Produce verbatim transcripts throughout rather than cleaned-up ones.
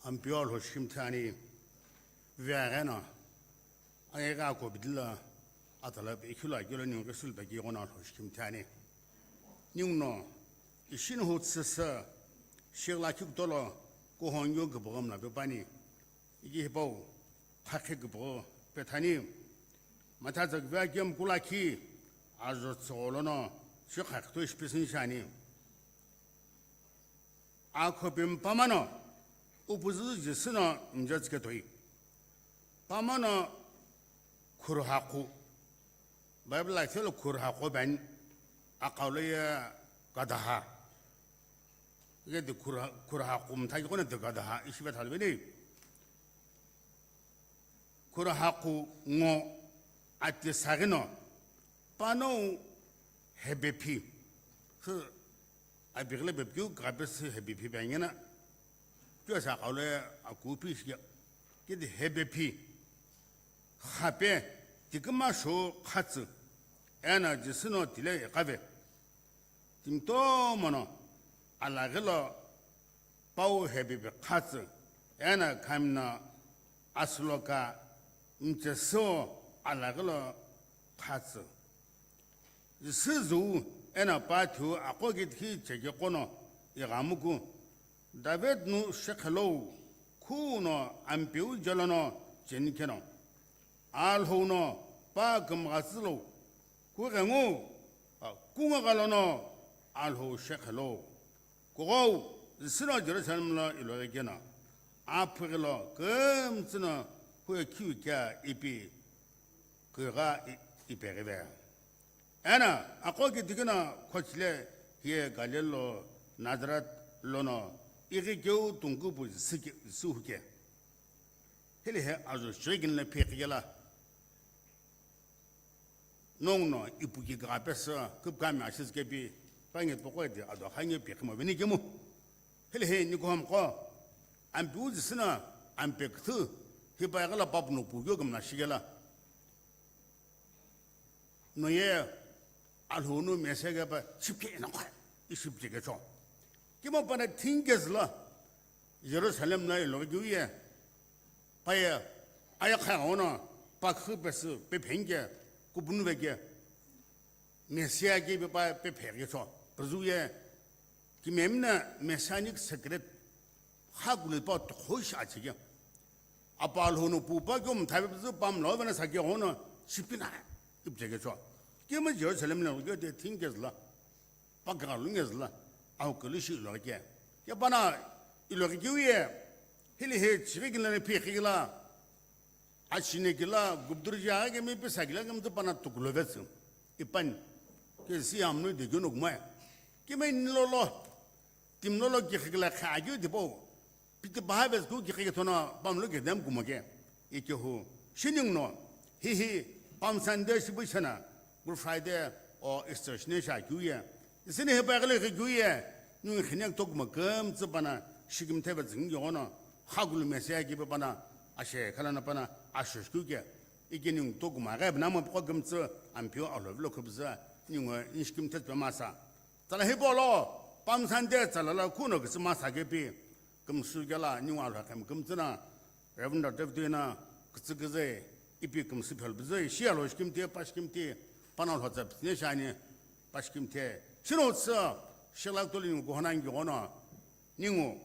Ampeu Alhou shikimthi ani, veghi no, ayeghi COVID lo, atala pe ikhilo akelo ningu kesul pe kighono Alhou shikimthi ani. Ninguno, ishi no hu tsüsü, shighi lakhi kutolo, kuhongyo kipagho mla pe pani, iki hipau, phakhi kipagho pe thani, matha tsakvea kem kulakhi, ajo tsolono, shi khakhi to ishi pisin shani. Akhope mpamano, upuzü Jisü no mjatsi ketoi. Pamano khurhaqu. Bible la ithelo khurhaqu ben, aqalu ye gadaha. Gedi khurha-, khurhaqu mthaji kone de gadaha, ishibe thalbeni. Khurhaqu ngo ati saghino, panou hebephi. Sü abighile bepkiu gabesi hebephi bengena. Kyo sa kaule akupi shike. Kedi hebephi. Khape tikima sho khatsu. Ena Jisü no tile kave. Timto mono alaghilo pau hebibi khatsü, ena khamna asüloka mchesüo alaghilo khatsü. Jisü züu ena pathiu aqo kithi cheke qono ighamuku, David nu shekhelo, khuno ampeu jelono cheni kheno. Alhou no pa kümghatsülo, kughengu, a, kungagha lono Alhou shekhelo. Kughou, Jisü no Jerusalem lo iloghi keno, aphughi lo kümtsü no huye khiu kea ipi, kugha i-, ipeghive. Ena, aqo kithi keno khochile hiye Galil lo Nazareth lono ighi keu tungkupu Jisü ke-, Jisü huke. Hile he ajo shigin le phekigela. Nongu no ipuki gapesü küpkami ashizükepi pange pokoi de ado khange pekimo veni kemu. Hile he nikuham ko ampi uzi sina ampe kthu hipa yagala papu no pugyo gumna shigela. No ye Alhou nu mese ke pa shipke na kwa ishipje ke cho. Kimo pana thingkes la Jerusalem na ilogi ye. Paye, aya kha ono, pa khü pesü, pe phengke, kupunu veke, Mesia ke pe pa, pe phege cho, pezu ye, ki memna Messianic secret, ha gule pa to khosh achi ke. Apa lo no pu pa ke um thabe pezu pam lo vena sa ke ono, sipina, ipje ke cho. Ke ma Jerusalem na ke te thingkes la. Pagha lungezü la, au kulu shi iloqi ke. Ke pana iloqi ke uye, hili he chighi kila ne pi kila, achine kila, gubdur ja ke me pisa kila ke mtu pana tukulo vetsu. Ipan, ke si amnu de gyono kumai. Ke me nilolo, timlolo ke kila kha agyu de po. Piti baha ves ku ki kike thono pamlo ke dem kumo ke. Ike hu. Shining no. Hi hi. Palm Sunday shibu shana. Good Friday o Easter shine sha kyu ye. Isini hi pa gele ke kyu ye. Nung khinek tok ma kem tsu pana. Shikim thebe zing yo no. Khagulu Mesia ki pana. Ashe khala na pana. Ashe kyu ke. Ike nung tok ma ga na ma ko kem tsu. Ampio alo vlo khubza. Nung nishkim thet masa. Tsala hipau lo, Palm Sunday tsala la kuno kütsü masa kepi, kümsü kela, ningu alhokhem kümtsü na, Reverend Doctor David na, kütsü küzü, ipi kümsü phel püzü, shi alo shikimti, pa shikimti, pana lhotsa pütsüne shani, pa shikimti, shino tsü, shilak tuli ningu kuhona ngi ono, ningu,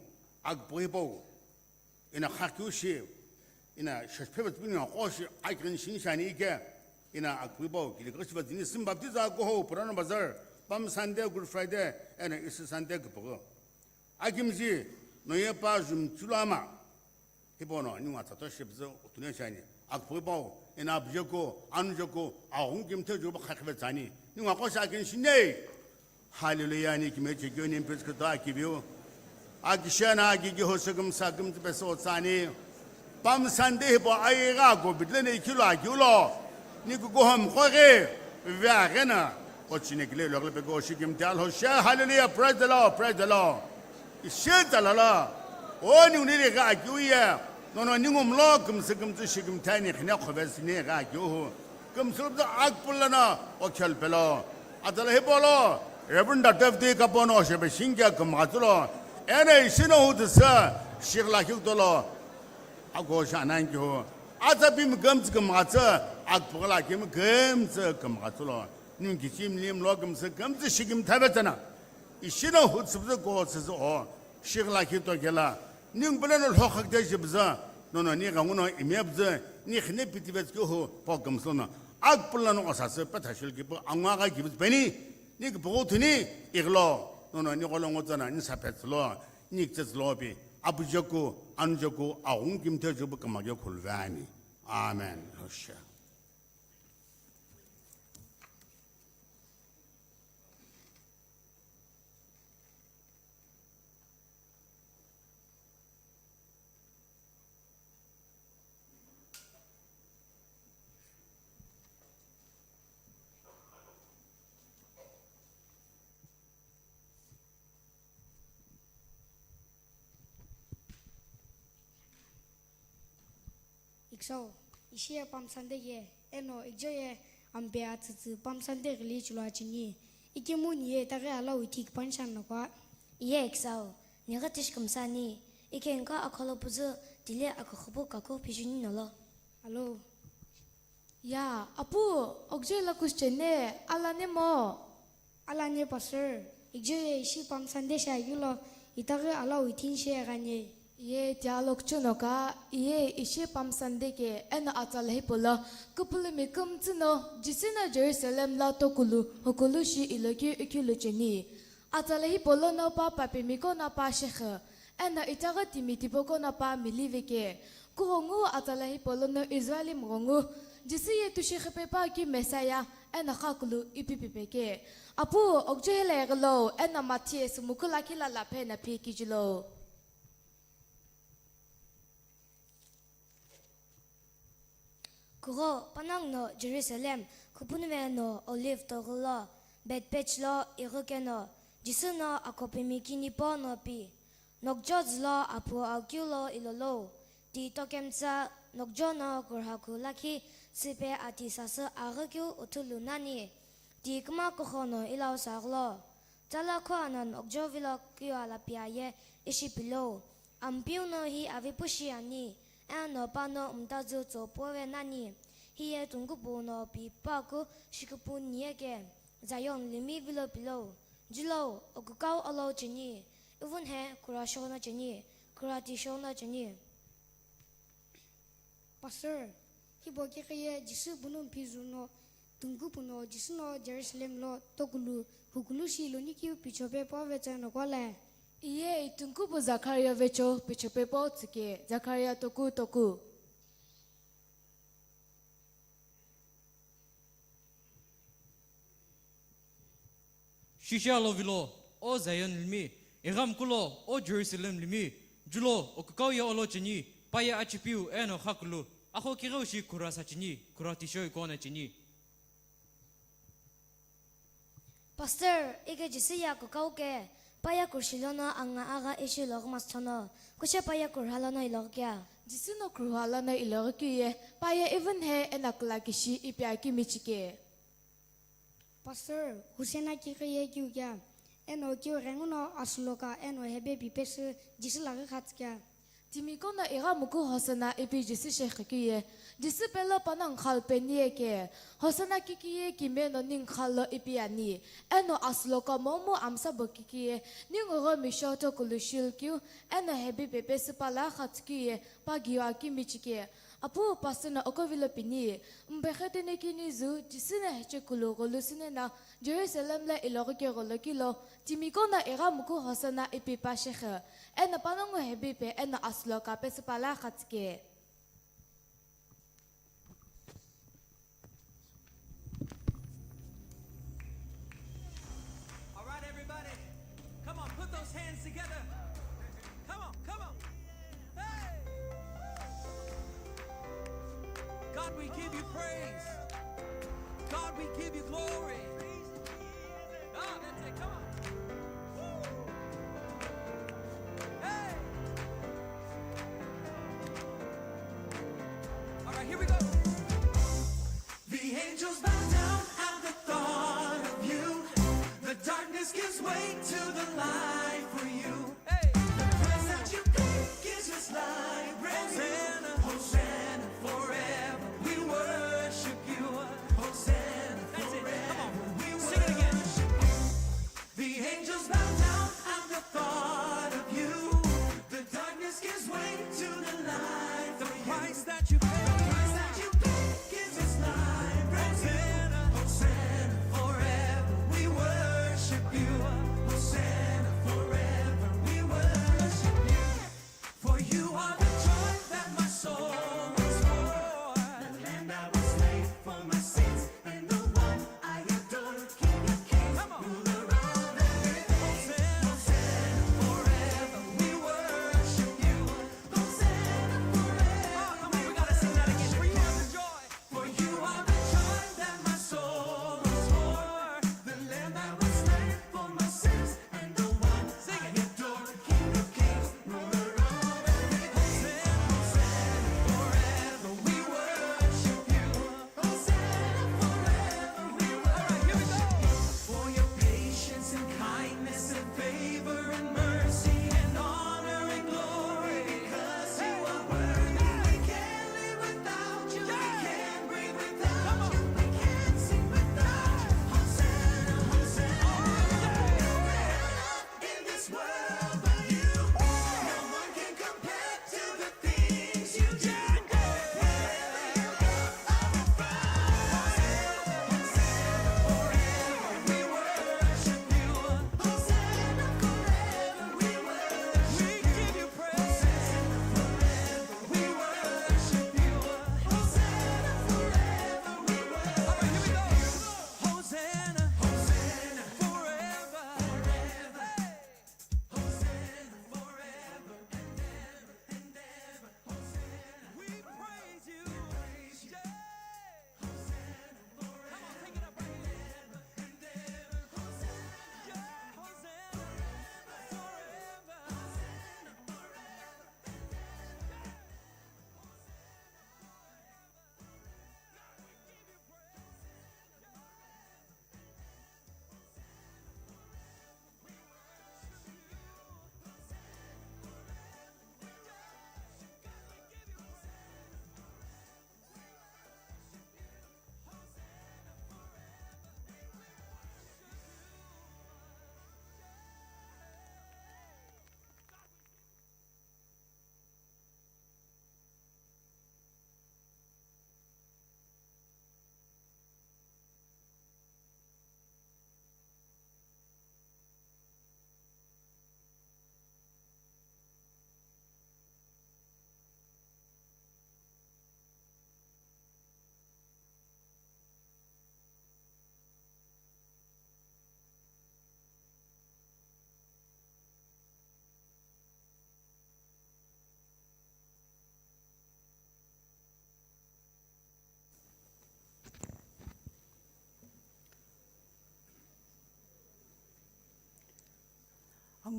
agpo hipau, Ina khakyu shi, ina shashphe batsbini aqo shi, akighin shin shani ike, ina akpui bao, kili kashi batsini sim baptiza ko ho, Purana Bazar, Palm Sunday, Good Friday, ena Easter Sunday kipogo. Akimji, no ye pa jum chulama. Hipono, ni wa tato shi bzo, utune shani. Akpui bao, ina abjeko, anujeko, ahung kimte juba khakhibe tsani. Ni wa ko sha kin shine. Hallelujah, ni kime chekyo ni mpis kito akibiu. Akishana akiki hoso kümsa kümtsi peso tsani. Palm Sunday hipo ayiga ko bitle ni kilo akiulo. Ni kukuhom koge. Vya gena. Ochine kile lokle pe ko shikim te alho she. Hallelujah, praise the Lord, praise the Lord. Ishe talala. O ni uniri ga akiuye. Nono ningum lo kümsi kümtsi shikim tani khine khoves ni ga akiuhu. Kümsürübzü akpulana okhel pelo. Atala hipolo, Reverend David Kapono shebe shingya kümghatsulo. Ene ishino hutisa, Shighi lakhi kutolo, ako shanankihu. Atsapimi kümtsü kümghatsü, akpughi lakhimi kümtsü kümghatsü lo. Ningu kichimi limi lo kümtsü, kümtsü shikimi thabe tsana. Ishino hutsübzü kotsüzü o. Shighi lakhi tokela. Ningu puleno lhokha kite shibzü. Nono ni ghanguno imebzü. Ni khine pitivetsü kihu po kümsülono. Akpulano osasü pethashil kipu angwa gha kibzü peni. Ni kipughu thuni ighilo. Nono ni gholo ngotsana ni sapetsülo. Ni kitsetsülopi, apujeku, anujeku, aghungu kimthe jupu kümake khuluve ani. Amen. Hosha. Ikso, ishi ye Palm Sunday ye, eno ikjo ye ampe atsütsü Palm Sunday ghili chilo acheni. Ikemu niye itaghi alau ithi kipanishan nokwa. Iye Ikso, nigha tishi kümsani, ikenka akholo püzü tile akakhupu kaku phishuni nolo. Alo. Ya, apu, okjoi lakuschene, alane mo? Alane, Pastor. Ikjoi ye ishi Palm Sunday shi agilo, itaghi alau ithin shi eghani. Iye tialokchuno ka, iye ishi Palm Sunday ke, eno atsala hipolo, kupulumi kümtsüno, Jisü no Jerusalem la tokulu, hukulu shi iloki ukilu cheni. Atsala hipolono pa papimiko no pa shekhe, eno itaghi timi tipoko no pa milive ke. Kughongu atsala hipolono Israeli mghongu, Jisü ye tushi khipe pa ki Messiah, eno khakulu ipi pipeke. Apu, okjehela eghilo, eno Mathias mukula kila laphe na phi kijilo. Kugho panongu no Jerusalem, khupunuve no Olive toghulo, Bethphage lo ighi keno, Jisü no akopimi kinipo no pi. Nokjo zülo apu akeu lo ilolou, ti tokemtsa nokjo no kurhaku lakhi süpe ati sasü aghikeu uthulu nani, ti küma kukho no ilau saghlo. Tsala kho eno nokjo vilo kiu ala pi aye ishi pilou. Ampeu no hi avipushi ani, eno pano mtazü tso puve nani, hiye tungkupu no pi paku shikupu niye ke, Zion limi vilo pilou. Julou, okukau olo cheni, ivunhe kura shona cheni, kura ti shona cheni. Pastor, hipau kikhiye Jisü bunu mphizü no, tungkupu no Jisü no Jerusalem lo tokulu, hukulu shi ilonikeu pichope puave tsü nokwa le? Iye, itungkupu Zakaria vecho pichope po tsüke, Zakaria toku toku. Shisha lo vilo, o Zion limi, ighamkulo, o Jerusalem limi, julo, okukau ye olo cheni, paye achipiu, eno khakulu, akho kigheu shi kura sa cheni, kura tisho ikona cheni. Pastor, ike Jisü ye akukau ke, paye kurshi lono anga agha ishi loghi masüthono, kushe paye kurha lono iloghi kea? Jisü no kurha lono iloghi kiu ye, paye ivunhe eno kula kishi ipi akimichike. Pastor, Husena kikhiye kiu kea, eno kiu ghenguno asuloka eno hebe pipesü Jisü laghi khatsü kea? Timiqo no ighamuku Hosana ipi Jisü shekhikiu ye, Jisü pelo panongu khal peni ye ke, Hosana kikiye kime no ningu khal lo ipi ani, eno asuloka momu amsabo kikiye, ningu gho misho tokulu shilkiu, eno hebi pepesü pala khatsükiu ye, pagiu akimichike. Apu pastor no okovilo pini, mbekhetene kini zu, Jisü no hechekulu gholu sünena, Jerusalem lo iloghi ke gholo kilo, timiqo no ighamuku Hosana ipi pa shekhe, eno panongu hebi pe eno asuloka pesü pala khatsüke. All right, everybody. Come on, put those hands together. Come on, come on. Hey! God, we give you praise. God, we give you glory. Ah, that's it. Come on. Woo! Hey! All right, here we go. The angels bow down at the thought of you. The darkness gives way to the light for you. Hey! The price that you paid gives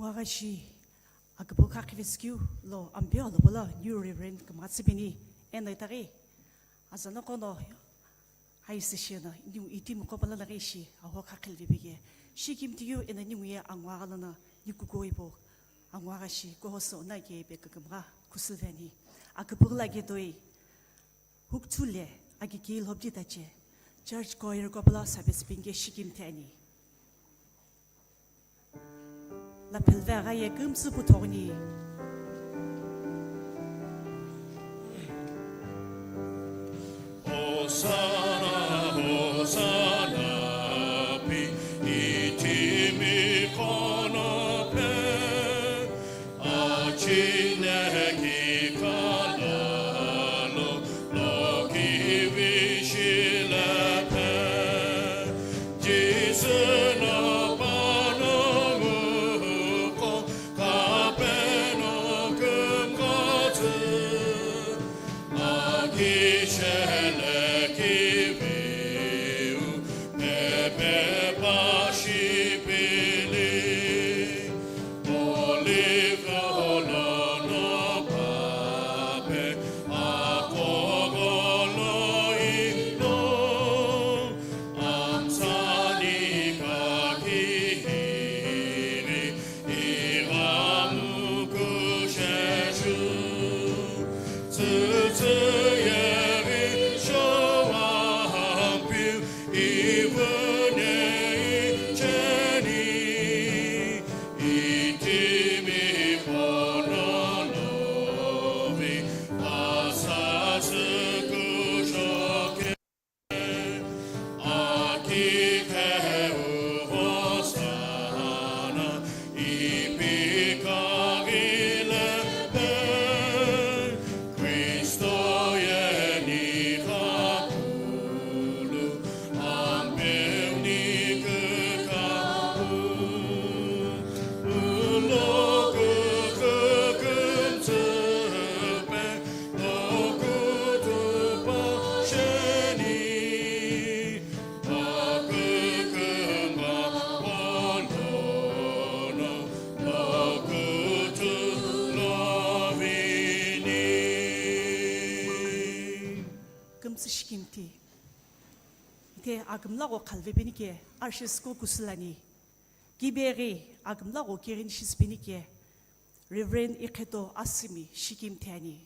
Aghashi, aküpüghü khakhi vesikeu lo Ampeu alobo lo new Reverend kümgha tsüpeni, eno itaghi azanoqo no aisisheno ningu itimi qo pala laghi ishi aho khakhil vibike. Shikimtiyu eno ningu ye angwa ghalano nikuko ipo angwa ghashi kohoso na ke be kükümgha kusuveni. Aküpüghü lagi toi. Hukthule, aki ki lhobji tache, church choir kopala sabes pinge shikim thani. La phelve aga ye kümsü puthogni. Hosanna, Hosanna, pi itimi kono pe. Achine ki kalalo, lo ki vishile pe. Jisü no pano muko, kapeno kümghatsü. Akishele ki viu, pepe pashi pili. Olive olono pape, akogolo ino. Amsani kakihiri, Ighamu kusheshu, tsütsü yeri showa hampiu, ivune icheni, itimi pono lovi, asasü kushoke. Akitheu Hosanna, ipi kaghi lepe, Kristo yeni kakulu, ampeu ni kükapü, ulo kükükümtsüpe, Kümtsü shikimti. Ite akümla gho khalve penike, arshi siko kusulani. Kibeghi akümla gho kirin shispenike, Reverend Ikheto Asimi shikim thani.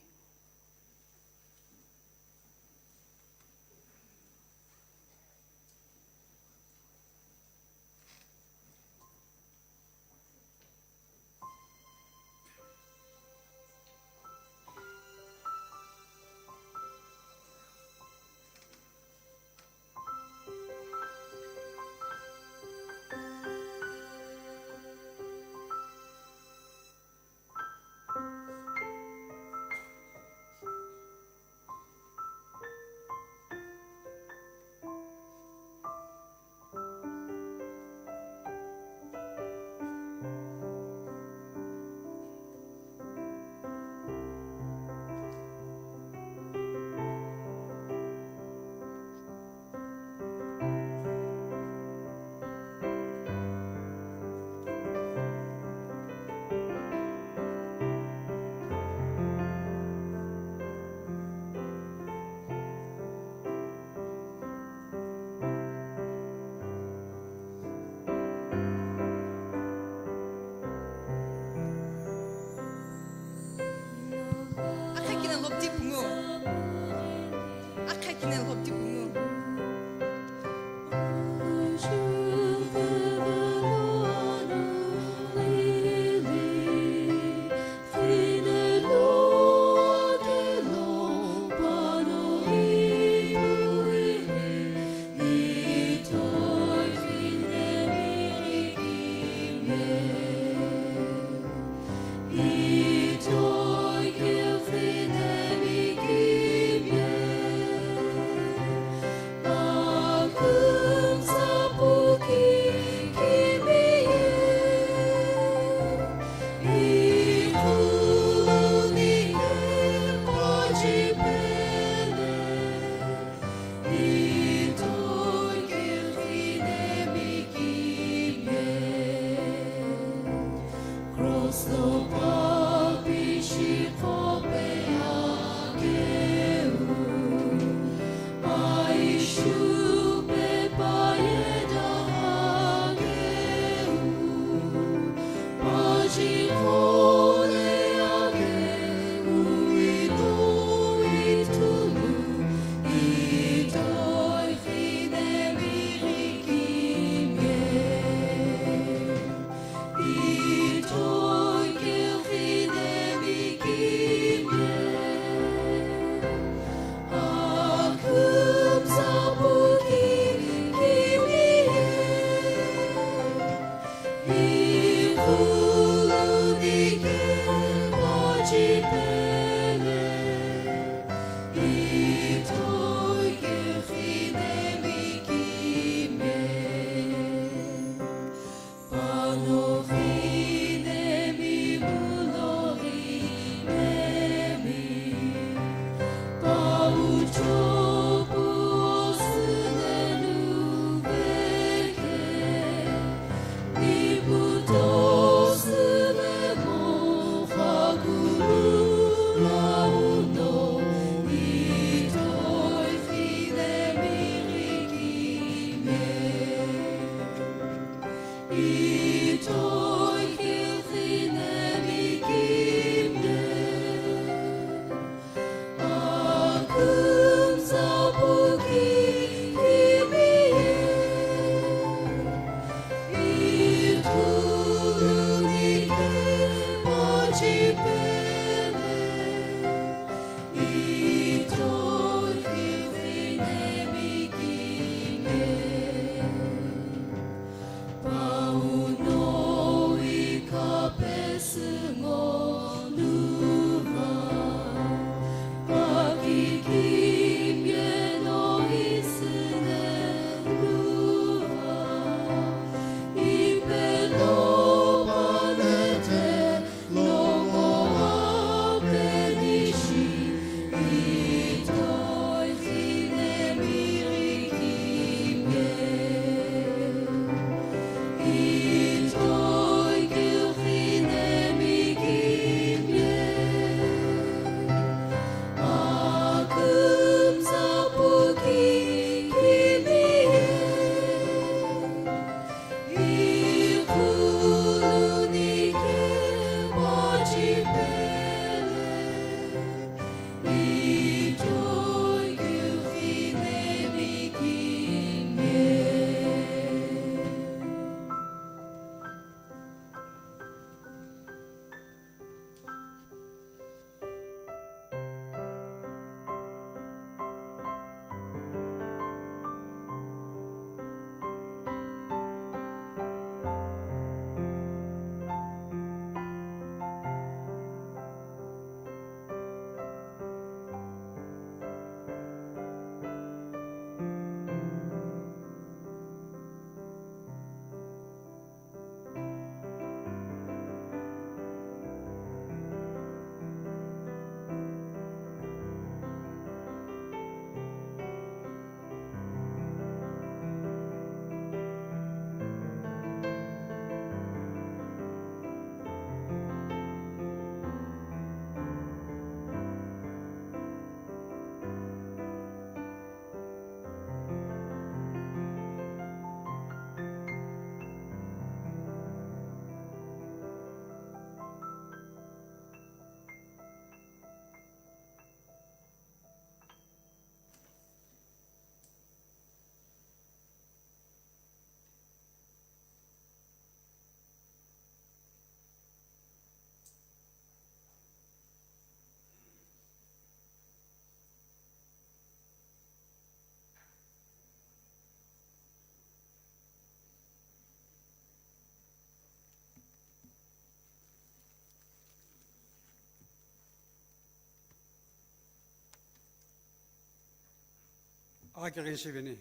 Akighi shiveni.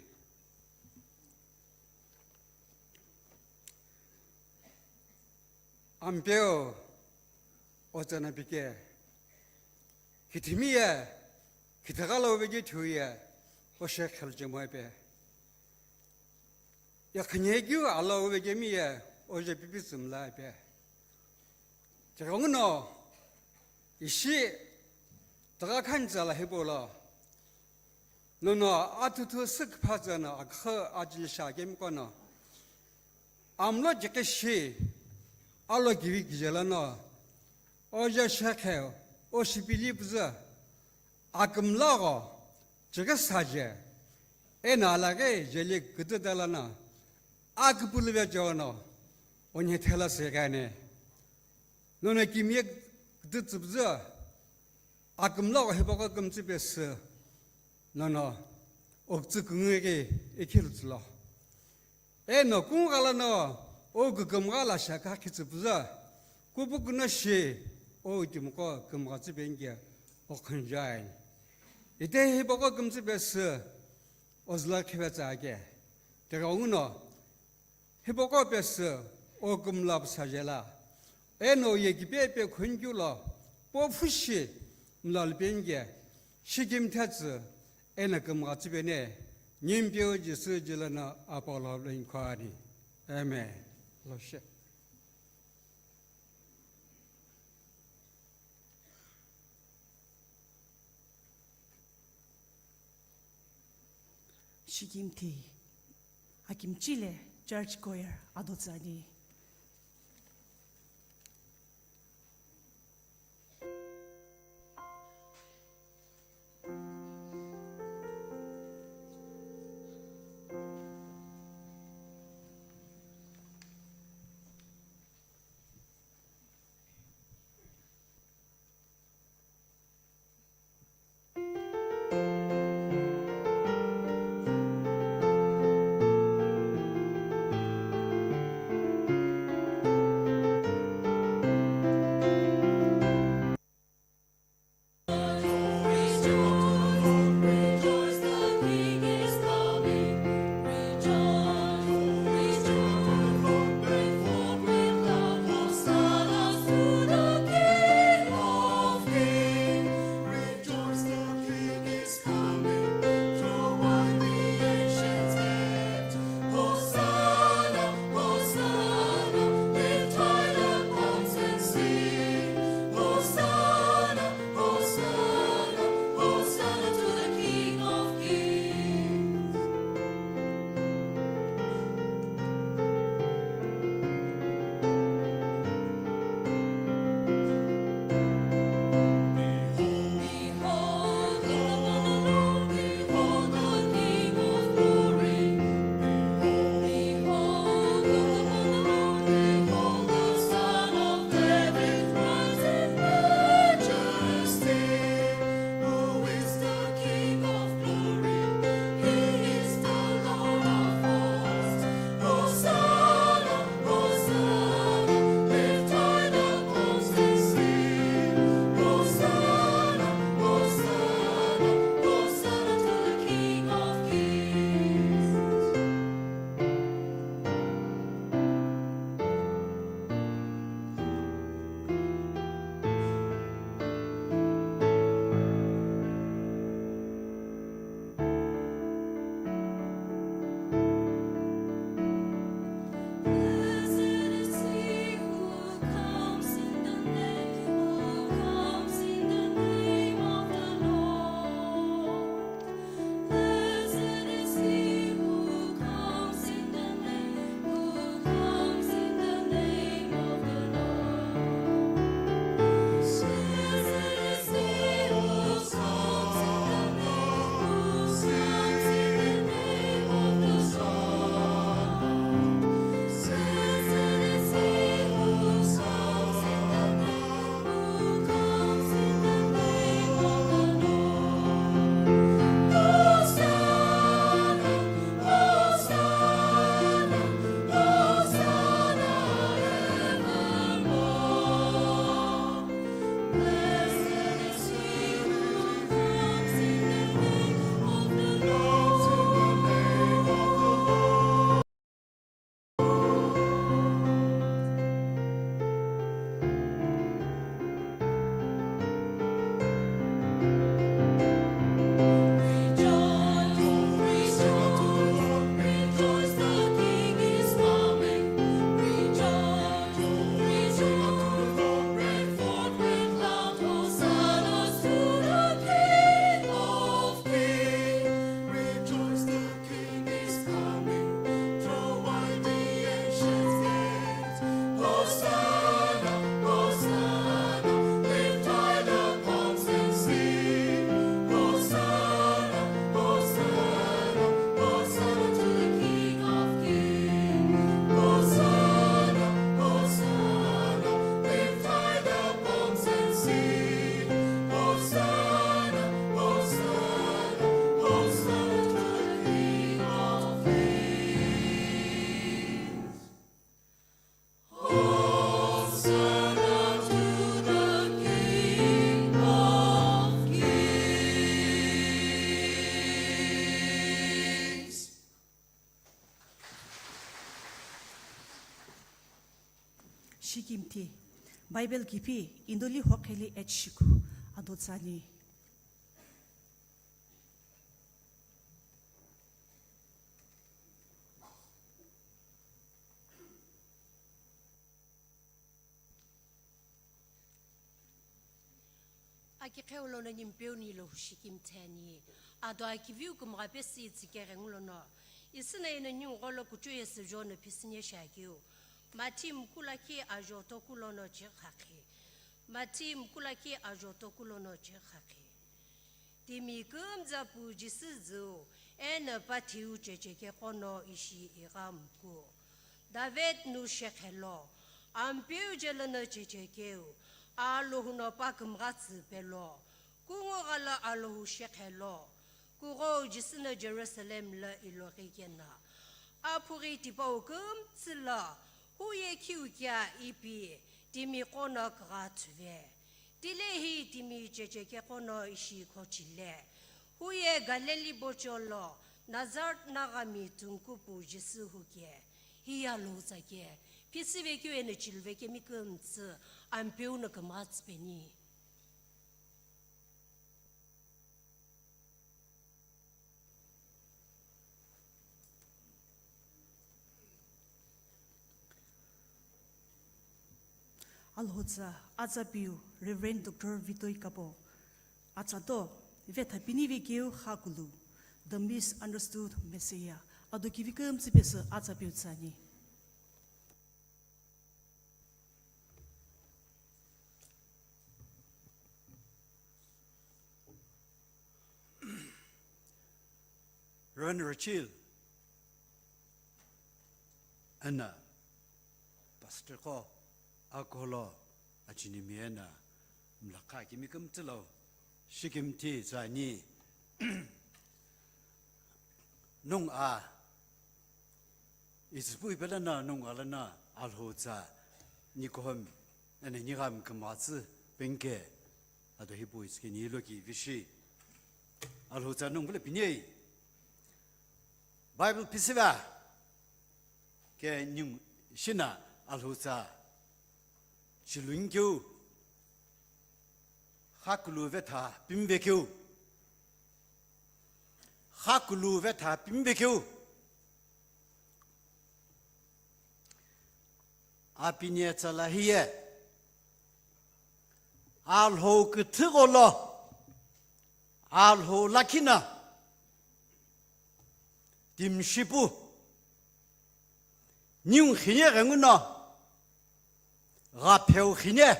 Ampeu otsana pike. Kithimi ye, kithagha lo vege thiu ye, oshe khel chemo epe. Yakhanyekeu alo vegemi ye oje pipi tsümla ipe. Tighenguno ishi tigha khanitsa la hipau lo. Nono atuthu sükpha tsüno akha ajilisha kemikono. Amlo jikeshi alo kivi kijelono. Oje shekhe oshipili püzü. Akümlagho, chighi saje, eno alaghi jeli kütü dalana, aküpülüve jono, onye thela segane. Nono kimye kütü tsüpüzü, akümlagho hipaqo kümtsü pesü, nono, oktsü küngu ghi ikhilu tsülo. Eno kungugha lono o kükümgha la shakha khitsü püzü, kupukuno shi o itimiqo kümgha tsüpeni ke okhünjai. Ite hipaqo kümtsü pesü ozülo khive tsüake. Tighenguno hipaqo pesü o kümla püsa jela. Eno ye kipe pe khunju lo po phushi mla lupeni ke shikimthe tsü eno kümgha tsüpeni, Nimpeu Jisü jilano apolo lo inkhani. Amen. Lo she. Shikimthe. Akimchi le church choir adotsü ani. Shikimthi, Bible kipi Indoli Hokheli H shiku ado tsüani. Akiqheu lono nimpeu nilo shikimthi ani, ado akiviu kumgha pesi tsikeghengu lono, isina ina ningu gholo kuchu yesu jono pisine shakeu, Mathi mkulaki ajo toku lono chikhakhi, Mathi mkulaki ajo toku lono chikhakhi. Timi kümza pu Jisü züu, eno pathiu checheke qono ishi ighamku. David nu shekhelo, Ampeu je lono chechekeu, Alhou no pa kümghatsü pelo, kungu ghala Alhou shekhelo, kugho Jisü no Jerusalem lo iloghi kena. Aphughi tipau kümtsü lo, huye khiu kea ipi, timi qono kugha tsüve. Tilehi timi checheke qono ishi khochile. Huye Galilee bocholo, Nazareth naghami tungkupu Jisü huke. Hiya lo tsake, phisüvekeu eno chiluvekemi kümtsü, Ampeu no kümghatsü peni. Alhou tsa, atsa piu, Reverend Doctor Vitoi Kapo. Atsa to, vetha pini vekeu Khakulu, The Misunderstood Messiah. Ado kivi kümtsü pesü atsa piu tsüani. Reverend Rachel, eno Pastor qo, akolo, achinimi eno mlakha kimi kümtsü lo, shikimthi tsüani. Nung a, Itsüpu ipela na nunga lana Alhou tsa nikohom ena nigham kümghatsü penke ado hipau itsüke ni loki vishi. Alhou tsa nung bula pinei. Bible pisiva ke nyung shina Alhou tsa chilungkeu. Khakulu vetha pimvekeu. Khakulu vetha pimvekeu. Apinetsala hiye. Alhou küthügholo. Alhou lakhina. Timshipu. Niu khine ghenguno. Ghapheu khine.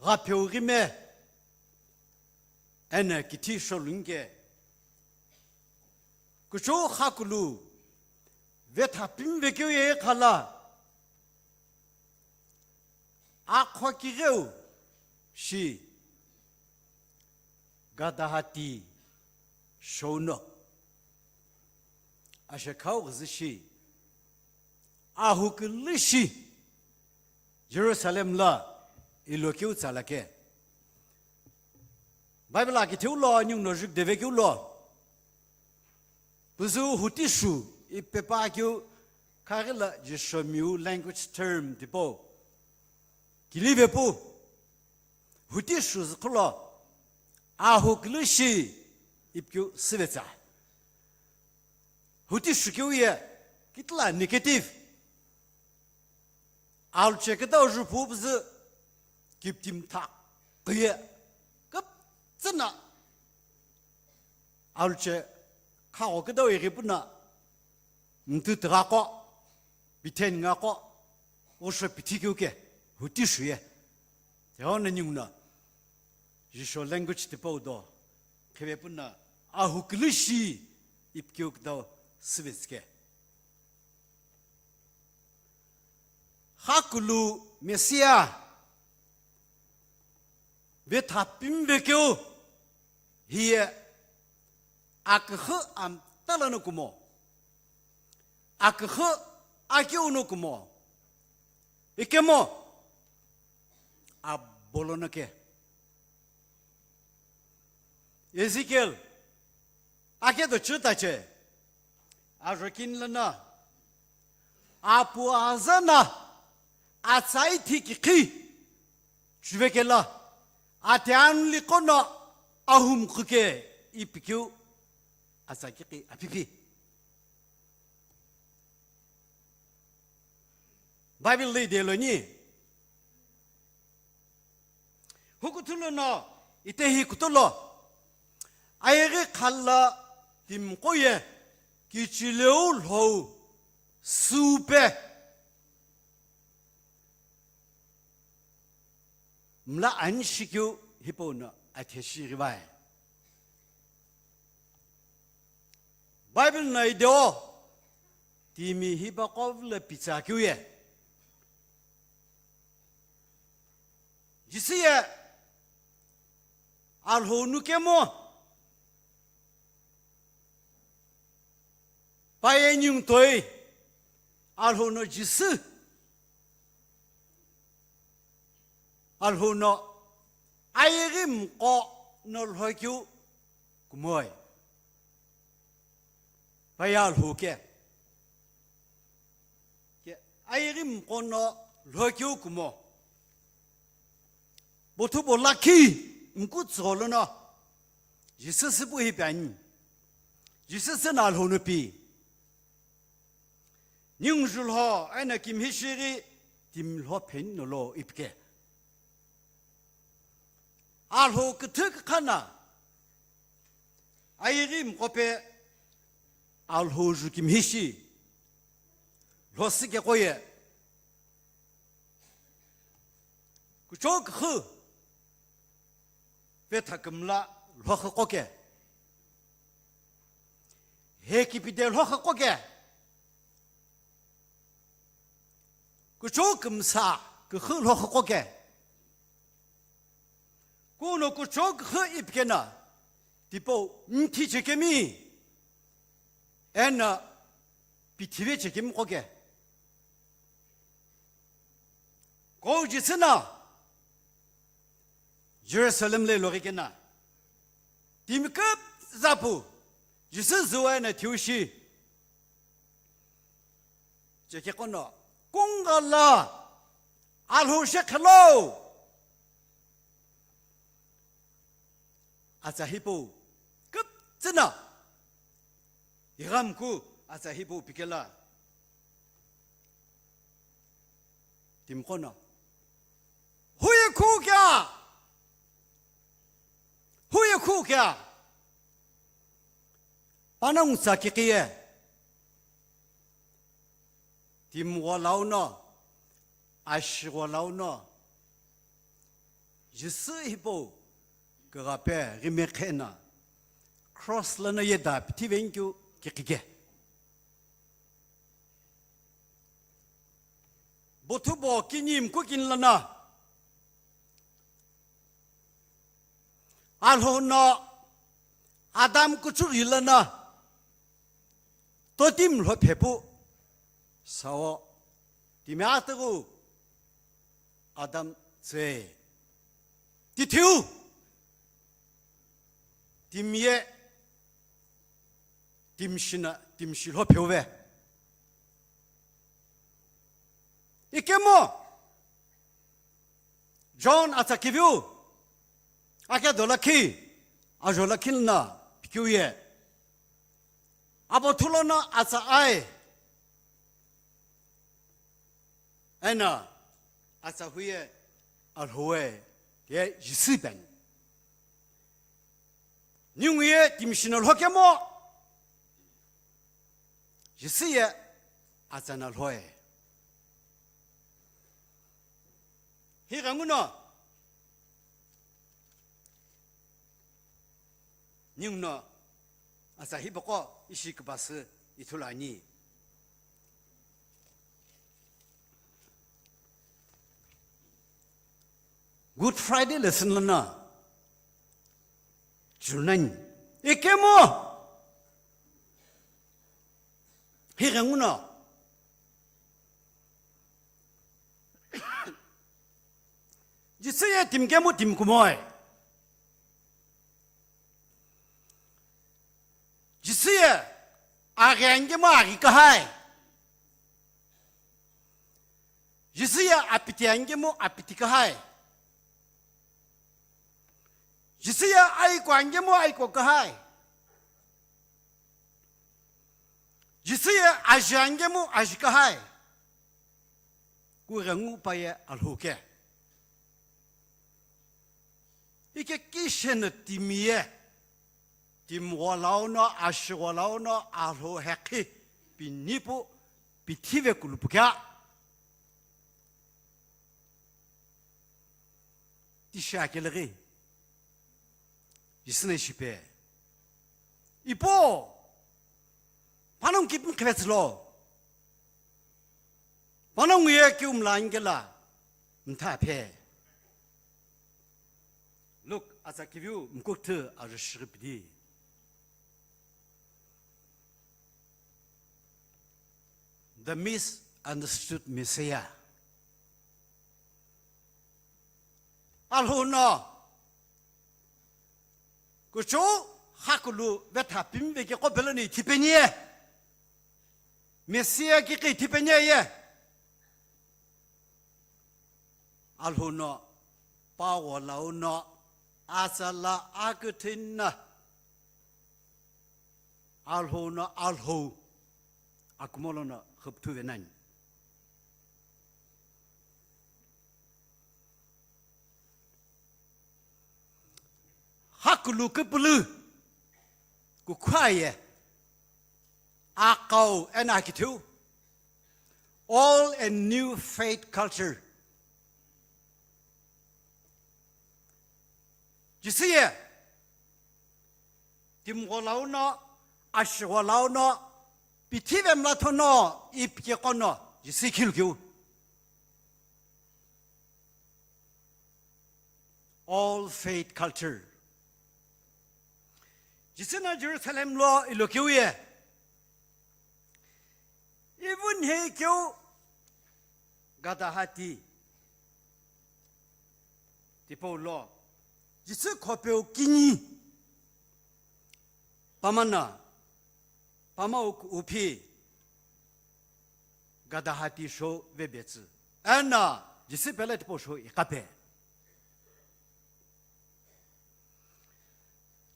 Ghapheu ghime. Ena kithi sholunge. Kuchou khakulu. Vetha pimvekeu ye khala. Akho kigheu shi gadahati shouno ashekhau ghüzü shi ahukülü shi Jerusalem la ilokeu tsalake. Bible akitheu lo anyungno jukdevekeu lo. Püzü hutishu ipepa keu khaghi la Jishomiu language term tipau. Kilivepu hutishu zükholo ahukülü shi ipikeu süvetsa. Hutishu keu ye kitila negative. Alhou che kütau ju phu püzü kiptim tha kuye küptsüna. Alhou che khagho kütau ighi püna mtü tügha qo, pithen nga qo, usho pithi keu ke, hutishu ye. Yona nyungno. Jisho language tipau do, khive püna ahukülü shi ipikeu kütau süvetsüke. Khakulu Mesia vetha pimvekeu hiye aküxü amtalono kumo. Aküxü akeuno kumo. Ikemo abolono ke. Ezekiel ake do chü tache. Ajokin lana. Apu azana atsai thikikhi chuvekela ate anuli qono ahumqhuke ipikeu atsakikhi apipi. Bible lo ideloni. Hukuthulono itehi kutulo. Ayeghi khala timqoye kichileu lhou supe. Mla anishikeu hipauno atheshi ghivai. Bible no ideo timi hipaqo vula pitsakeu ye. Jisü ye Alhou nukemo paye ningtoi Alhou no Jisü Alhou no ayeghi mqo no lhokeu kumoi. Paye Alhou ke. Ke ayeghi mqo no lhokeu kumo. Bothu bo lakhi mkutso lono. Jisü süpu hi piani. Jisü sena Alhou no pi. Ningu julho ena kimhishiri timlho phen nolo ipke. Alhou küthü kükhana. Ayeghi mqope Alhou ju kimhishi. Lhosike qoye. Kuchou kükhü. Petha kümla lhokhe qoke. He kipide lhokhe qoke. Kuchou kümsa kükhü lhokhe qoke. Kuno kuchou kükhü ipikena. Tipau mthi chekemi. Ena pithive chekemi qoke. Kou Jisü no Jerusalem lo iloghikena. Timi küpütsa pu Jisü zuwa ena thiushi. Chekhe qono kungala Alhou shekhelo. Atsa hipau küpütsüna. Ighamku atsa hipau pikela. Timqono. Huye khu kya? Huye khu kya? Panongu tsa kikiye. Timgho launo, ashigho launo, Jisü hipau kighape ghimekhe na, cross lono yeda pithivenkeu kiqike. Bothu bo kini mkukini lono, Alhou no Adam kuchughi lono totim lho phepu sao timi atughu Adam tse. Tithiu timi ye timshi na, timshi lho pheuve. Ikemu John atsa kiviu, ake do lakhi, ajo lakhi na pikiu ye. Abo thulo na atsa ai. Ena atsa huye Alhou ye Jisü ben. Ningu ye timshi no lhokemo, Jisü ye atsa no lhoe. Hi ghenguno, ninguno atsa hipaqo ishi küpasü ithulu ani. Good Friday lesson lono chirunani. Ikemu. Hi ghenguno. Jisü ye timi kemu timi kumoi. Jisü ye aghi ani kemu aghi kahai. Jisü ye apiti ankemu apiti kahai. Jisü ye aiko ankemu aiko kahai. Jisü ye aji ankemu aji kahai. Kughengu pa ye Alhou ke. Ike kisheno timi ye, timi gholauno, ashi gholauno, Alhou hekhi, pinipu, pithive kulupu kea. Tishi akeleghi. Jisü no ishi pe. Ipo. Panongu kipi mkhivetsü lo. Panongu ye kiu mla angela mtha phe. Luke atsa kiviu mkukthü arishighi pidi. The misunderstood Messiah. Alhou no kuchou hakulu vetha pimve ke kopelo ni thipenie. Messiah ki ki thipenie ye. Alhou no, pa gholau no, atsala aküthina. Alhou no, Alhou. Akumolo no, khupthu venani. Hakulu kupulu kukhuaye akau ena akithu. All a new faith culture. Jisiye. Timgholauno, ashigholauno, pithive mlathono, ipikeqono, Jisi khilukiu. All faith culture. Jisü no Jerusalem lo ilokiu ye. Even heikeu gadahati. Tipau lo. Jisü khopeu kini. Pamana, pamau kuuphi, gadahati shou vebetsü. Ena, Jisü pele tipau shou iqape.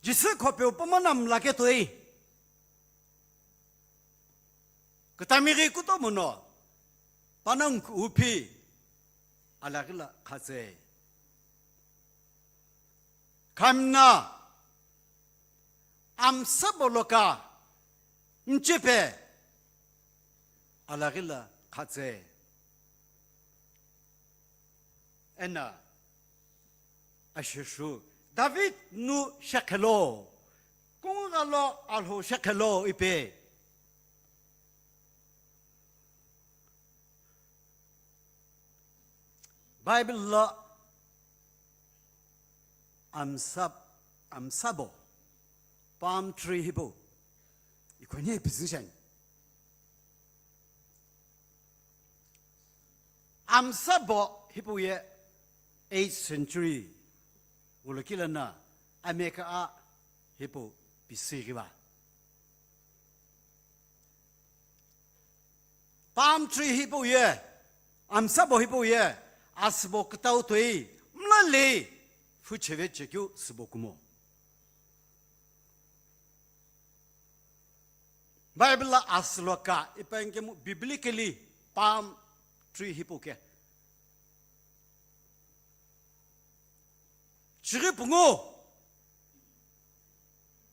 Jisü khopeu pamana mlake toi. Kutamighi kutomo no, panongu kuuphi, alaghila khatse. Khamna, amsabo loka, nchipe, alaghila khatse. Ena, asheshu, David nu shekhelo, kungalo Alhou shekhelo ipe. Bible lo amsab-, amsabo, palm tree hipau. Ikhoni position. Amsabo hipau ye eighth century. Ulokilana ameka a hipau pisiriva. Palm tree hipau ye, amsabo hipau ye, asübo kütau toi, mlale, phucheve chekeu sübo kumo. Bible la asüloka, ipankemu biblically palm tree hipau ke. Chighi pungu,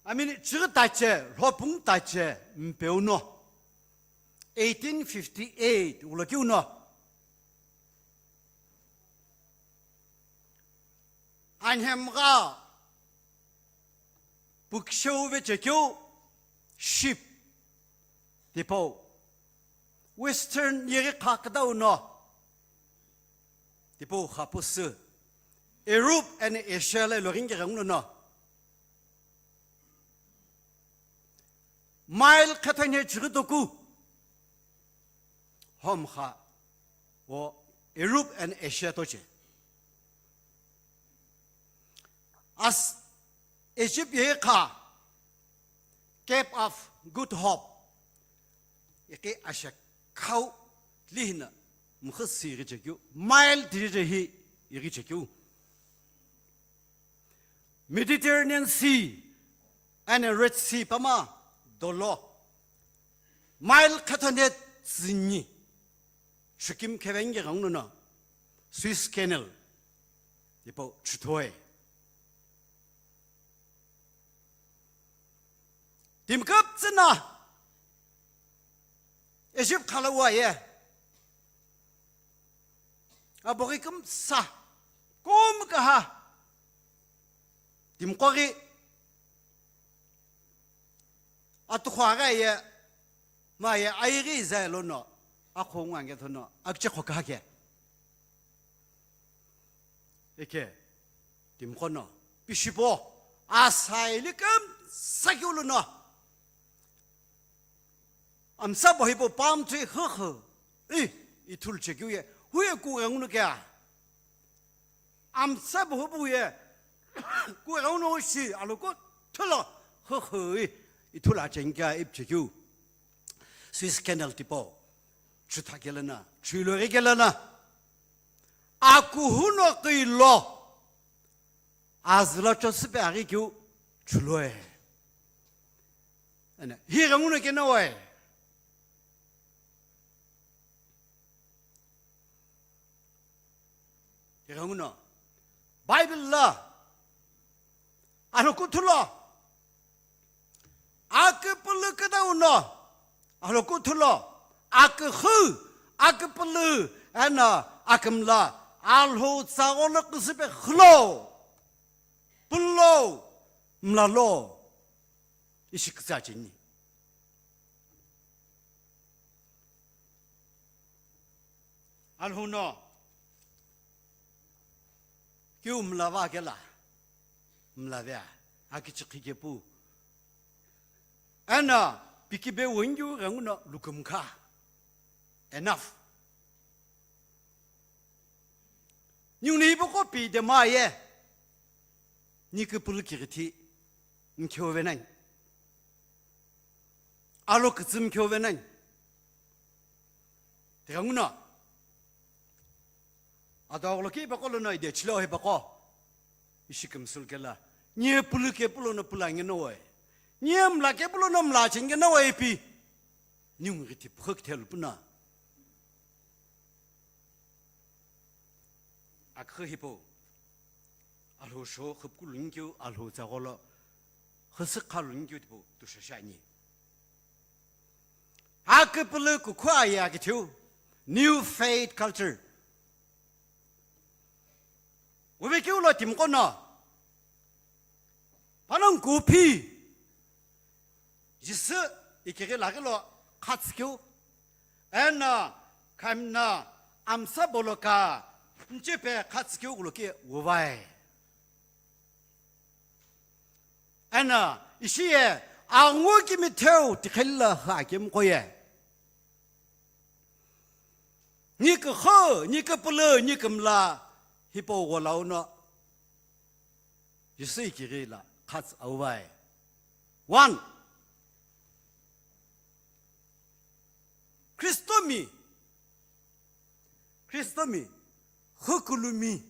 I mean, chighi tache, lho pungu tache, mpeu no. Eighteen fifty-eight, ulokiu no. Anhemgha puksheu vechekeu ship tipau Western yeghi kha küdau no tipau kha pusü Europe and Asia la iloghi ghenguno no mile khetha ne chighi toku. Hom kha o Europe and Asia toche. As Egypt ye kha Cape of Good Hope. Ike asha khau lihina mkhu si ighichekeu, mile tiri hi ighichekeu. Mediterranean Sea and Red Sea pama dolo mile khathone tsünyi shikimkhe vengeghenguno Suez Canal ipo chuthoe. Timi küpütsüna Egypt khalawa ye aboghi kümsa, kümkaha, timiqo ghi atuqho aghi ye, ma ye, aighi zai lono, akhongu ange thono akichekho kahake. Eke, timiqo no, pishipo, asaili kümsa keu lono, amsa bo hipau palm tree hühü, i, ithulu chekeu ye, huye kughenguno kea. Amsa bo hipau ye, kughenguno shi, aloku thulo, hühü, i, ithulu acheni kea ipu chekeu. Suez Canal tipau, chutha kelana, chuilo ghi kelana. Akuhu no kilo, azüla chosüpe aghi keu, chuloe. Ena, hi ghenguno kenoe. Hi ghenguno. Bible la, aloku thulo, aküpülü küdauno, aloku thulo, akühü, aküpülü, ena, akümla, Alhou tsagholo küsüpe hülo, pülo, mlalo. Ishi kütsa cheni. Alhou no, keu mlava kela, mlavea, akichikhi kepu. Ena, pikibe wengeu ghenguno lukümkha. Enough. Ningu ni ipuqo pi de ma ye. Ni küpülü kighithi mkheu venani. Alo kütsü mkheu venani. Tighenguno. Ado agholo ki ipuqo lono ide chilo ipuqo. Ishi kümsülu kela. Ni pülü kepu lono püla ngenoe. Ni mla kepu lono mla cheni ngenoe ipi. Ningu ghithi pükhü kithelu püna. Akühü hipau, Alhou sho khüpükulu nikeu, Alhou tsagholo khüsükhalu nikeu tipau tushashiani. Aküpülü kukhu aye akithiu, New Faith Culture. Uvekeu lo timiqo no, panongu kuphi, Jisü ikighi laghi lo khatsükeu, eno khamna amsa boloka nchepe khatsükeu kuloki uvai. Eno ishi ye angu kimitheu tikheli lo hü akemiqo ye. Ni kühü, ni küpülü, ni kümla hipau gholauno. Jisü ikighi lo khatsü auvai. One. Khristomi. Khristomi. Hükülümi.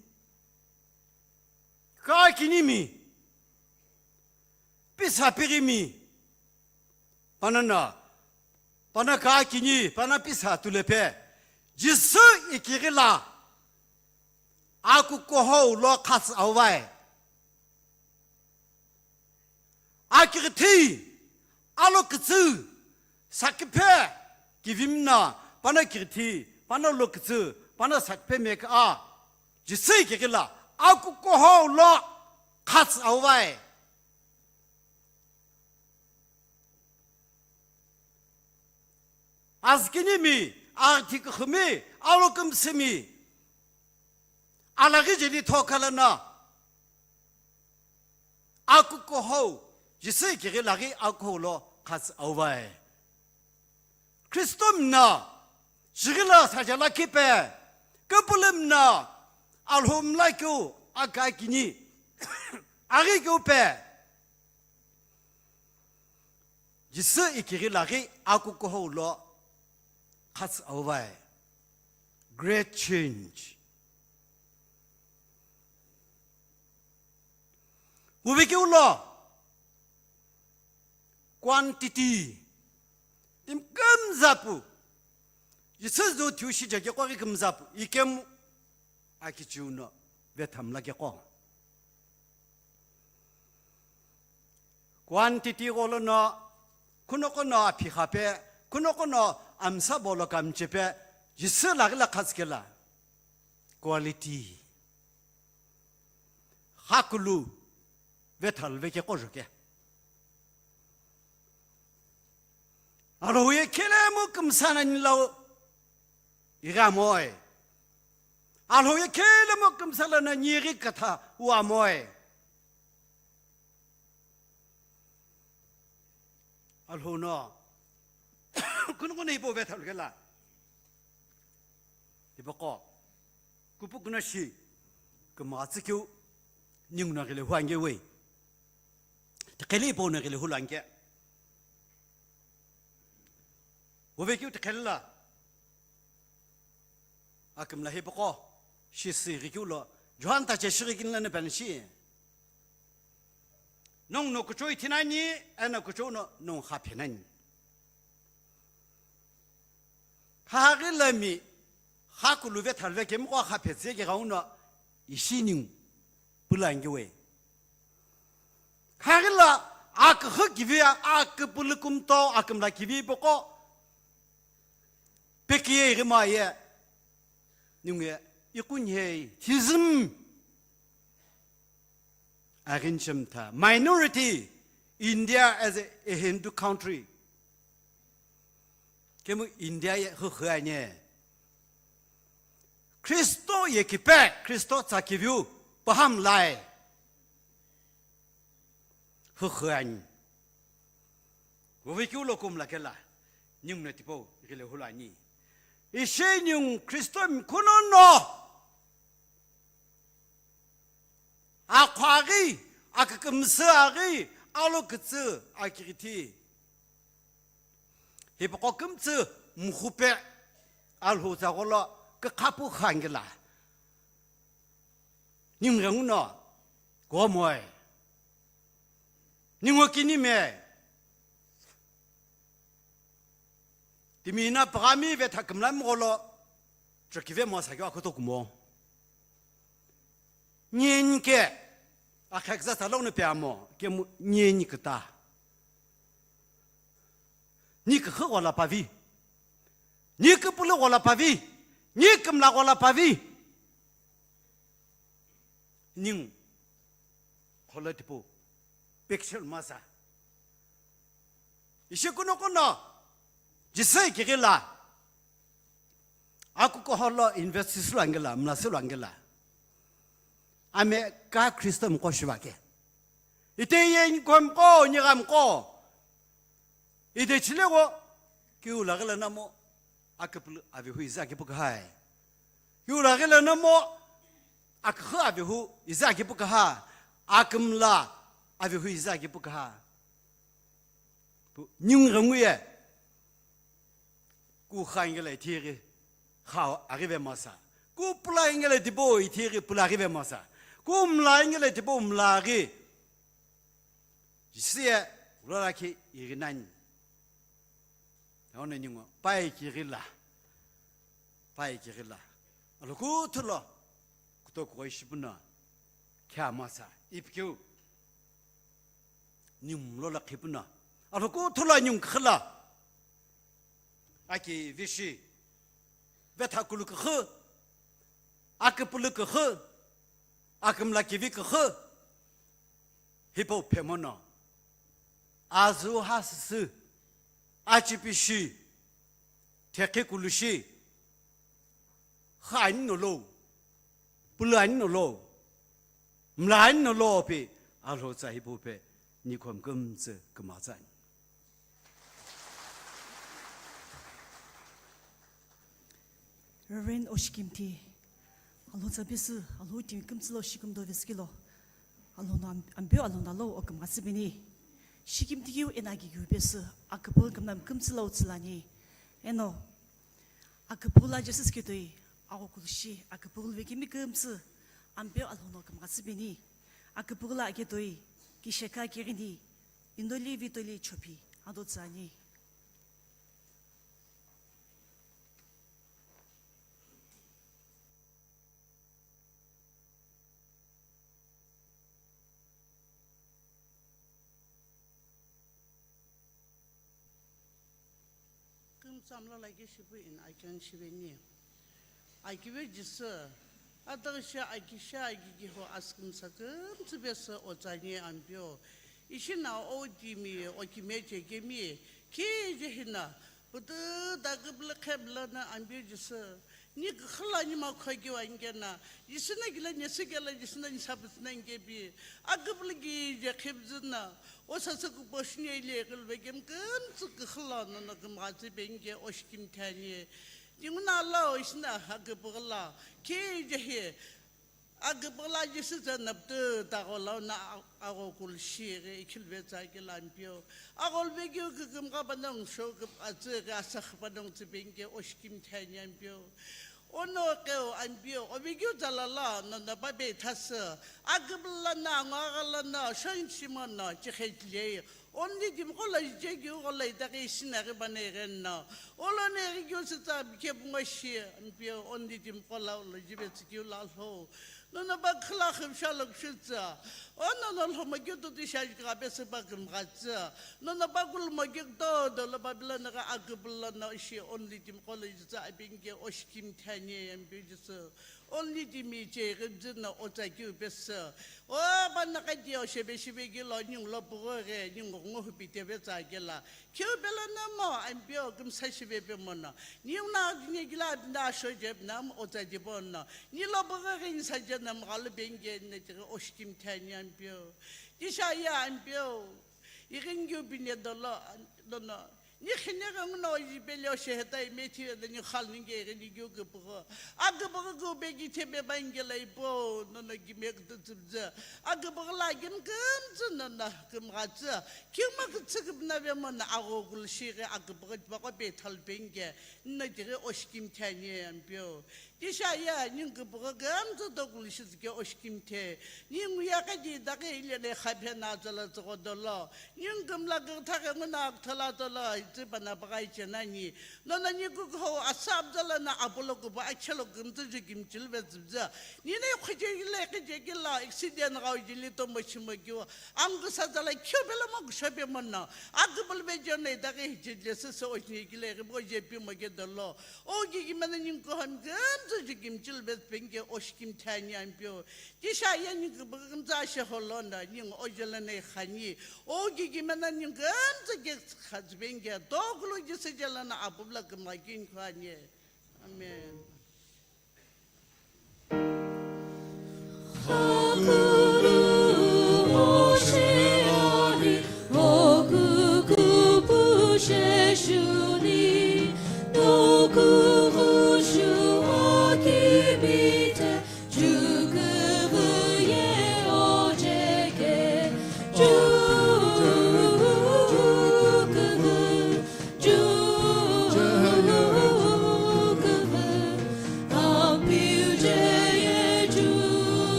Kakinimi. Pisa pirimi. Panano, pano kakini, pano pisa tulepe, Jisü ikighi lo akukuhou lo khatsü auvai. Akighithi, alokütsü, sakiphe, kivimno, pano kighithi, pano lokütsü, pano sakiphe meka, Jisü ikighi lo akukuhou lo khatsü auvai. Azükinimi, aghithiküxümi, alokümsümi, alaghi jeli thokhalana, akukuhou, Jisü ikighi laghi akuhou lo khatsü auvai. Khristomi no, chighi lo saja lakhipe, küpülümi no, Alhou mlakeu akakini, aghikeupe, Jisü ikighi laghi akukuhou lo khatsü auvai. great change. Uvekeulo quantity timi kümzapu, Jisü züthiu shichekeu ghi kümzapu, ikemu akichiu no vetha mlakeqo. Quantity gholo no, khunoqo no aphi khape, khunoqo no amsa bolo kamchepe, Jisü laghi la khazkela. Quality. Khakulu vetha lvekeqo zhoke. Alhou ye khelemu kümsa nani lau ighi amoe. Alhou ye khelemu kümsa la nani ighi katha wu amoe. Alhou no khunoqo no hipau vetha lukela. Hipaqo. Kupukuno shi, kümgha tsükeu, ningu no ghile hu ange we. Tiqheli hipau no ghile hu lo ange. Uvekeu tiqheli la. Akümla hipaqo, shi sü ighikeu lo, John ta che shighi kini lana panishi. Nongu no kuchou ithi nani, eno kuchou no nongu kha phe nani. Khaghi lami, khakulu vetha lvekemiqo kha phetsü ye keghenguno ishi ningu pülu ange we. Khaghi la aküxü kivi, aküpülü kümtau, akümla kivi püqo, pekiye ighima ye, ningu ye, iqunhei, theism. Aghinchemtha, minority, India as a, a Hindu country. Kemu India ye hühü anye. Kristo ye kipe, Kristo tsa kiviu, pahamlai. Hühü anyi. Uvekeu lo kümla kela, ningu no tipau, ghile hu lo ani. Ishi ningu Kristo mkhuno no. Aqhua ghi, akükümsü aghi, alokütsü akighithi. Hipaqo kümtsü mkhupe, Alhou tsa gholo kükhapu khangila. Ningu ghenguno, komoe. Ningu kinime. Timi na pagami vetha kümlami gholo, chokivemo sakeu akhoto kumo. Nyenike, akhekza tsa lono peamo, kemu nyeniküta. Ni küxü ghola pavi. Ni küpülü ghola pavi. Ni kümla ghola pavi. Ningu. Kholo tipau, picture masa. Ishi kunoqo no, Jisü kighila. Akukuholo invest silo angela, mla silo angela. Ame ka Kristo mqo shiva ke. Ite ye nkomqo, nyigamqo. Ite chilego, kiu lagila namo, aküpülü avehu iza kipu kahai. Kiu lagila namo, aküxü avehu iza kipu kaha, akümla avehu iza kipu kaha. Pu-, ningu ghenguye, ku kha ingela ithighi, kha aghive masa. Ku pula ingela tipau ithighi, pula aghive masa. Ku mla ingela tipau mla aghi. Jisü ye, rora ki ighinani. Taona ningu, pai kighila. Pai kighila. Alokuthulo, kutoku ishi puno, kia masa, ipikeu. Ningu mlo la khipuno. Alokuthulo ningu khila. Aki vishi. Vetha kulu küxü. Aküpülü küxü. Akümla kivi küxü. Hipau phemono. Azu hasüsü. Achipishi. Thekhi kulushi. Kha ani nolo. Pula ani nolo. Mla ani nolo pi. Alhou tsa hipau pe. Nikhom kümtsü kümazani. Reverend Oshikimthi, Alhou tsa pesü, Alhou timi kümtsü lo shikimdo vesikilo. Alhou no am-, ampeu Alhou no lo oküm ngasibini. Shikimthi kiu ena ki kiu pesü, aküpü kümnam kümtsü lo tsülani. Eno, aküpü la Jesus kitoi, Aghokulushi aküpüghü luvekemi kümtsü, Ampeu Alhou no kümghatsü peni, aküpüghü lo aketoi, kisheka keghini, inoli vitoli chopi, ado tsüani. Kümtsamlo lagi shipu in aichon shiveni. Akive Jisü, ataghi shi akisha agigiho asükümsa kümtsü pesü otsüani Ampeu. Ishi na otimi, okime chekemi, kije hina, pütü taküpülü khepüla na Ampeu Jisü, ni küxü lo ni makhoki wa ngena, Jisü na gila ni sükela Jisü na ni sapütsü na ngepi, aküpülü kije khepüzü na, o sasü kupo shini ile külüvekemi kümtsü küxü lo nono kümghatsü peni ke oshikimthi ani. Tinguna lo ishi na aküpüghü lo, kije hi, aküpüghü lo Jisü tsü na pütü takülo na a-, aghokulushi ghi ikhiluvetsü akelo Ampeu. Agholo vekeu kükümgha panongu shou küp-, atsü ghi asüxü panongu tsü peni ke oshikimthi ani Ampeu. Ono keu Ampeu, ovekeu tsala lo nono pape ithasü, aküpüghü lono, anguaghi lono, shonshi mono, chikhejilei, onli timiqo lo ichekeu gholo itaghi ishi na ghi pano ighenno. Olo no ighi keu sü tsa bikhe pungo shi, Ampeu, onli timiqo lo olo jivetsü keu lo Alhou. Nono pa khüla khüpsha lo kushütsü. O nono lhomo keu tutu shi ajugha pesü pa kümghatsü. Nono pa kulmo keu todo lo pa pilo no ghi aküpüghü lono ishi onli timiqo lo ijitsü apeni ke oshikimthi ani Ampeu Jisü. Onli timi che ghipüzü no otsa keu pesü. O pa naka di oshebe shibe kelo ningu lo pugho ghi ningu nguhu pite vetsü akelo. Keu pelo no mo Ampeu kümsa shive pe mono. Ningu na dine gila dina asho je nam otsa dibo no. Ni lo pugho ghi ni sa je nam ghalu peni ke ne tighi oshikimthi ani Ampeu. Tisha ye Ampeu. Ighi ni keu pine dolo, nono. Ni khine ghenguno ipele o sheheta imethi ni khal ninge ighi ni keu küpüghü. Aküpüghü keu pe ki thebe ba ingela ipo, nono kime kututsüpüzü. Aküpüghü lo kemi kümtsü nono kümghatsü. Kingma kütsü küpüna ve mono aghokulushi ghi aküpüghü tipaqo pe thalu peni ke. Nino tighi oshikimthi ani Ampeu. Tisha ye, ningu küpüghü kümtsü tokulushi tsü ke oshikimthi. Ningu ye kadi daghi ile ne khaphe na tsala tsügho dolo. Ningu kümla küthaghi nguna akuthala tsala, itsü pana pagha iche nani. Nono ni kukho asap tsala na apolo kubo achelo kümtsü ju kimchilu vetsüpüzü. Nino ikhoche ile kije kila accident ghau jili tomo shimo kiu. Angu sa tsala keu pelo mo kusho pe mono. Aküpüghü lo ve jone daghi hijile sese ojine kile ghibo je pi mo ke dolo. O gigi mena ningu kuhami kümtsü ju kimchilu vetsü peni ke oshikimthi ani Ampeu. Tisha ye ningu küpüghü kümtsü ashe holo na ningu ojele ne khani. O gigi mena ningu kümtsü ke khatsü peni ke tokulu Jisü jela na apupula kümgha kini kuhani. Amen.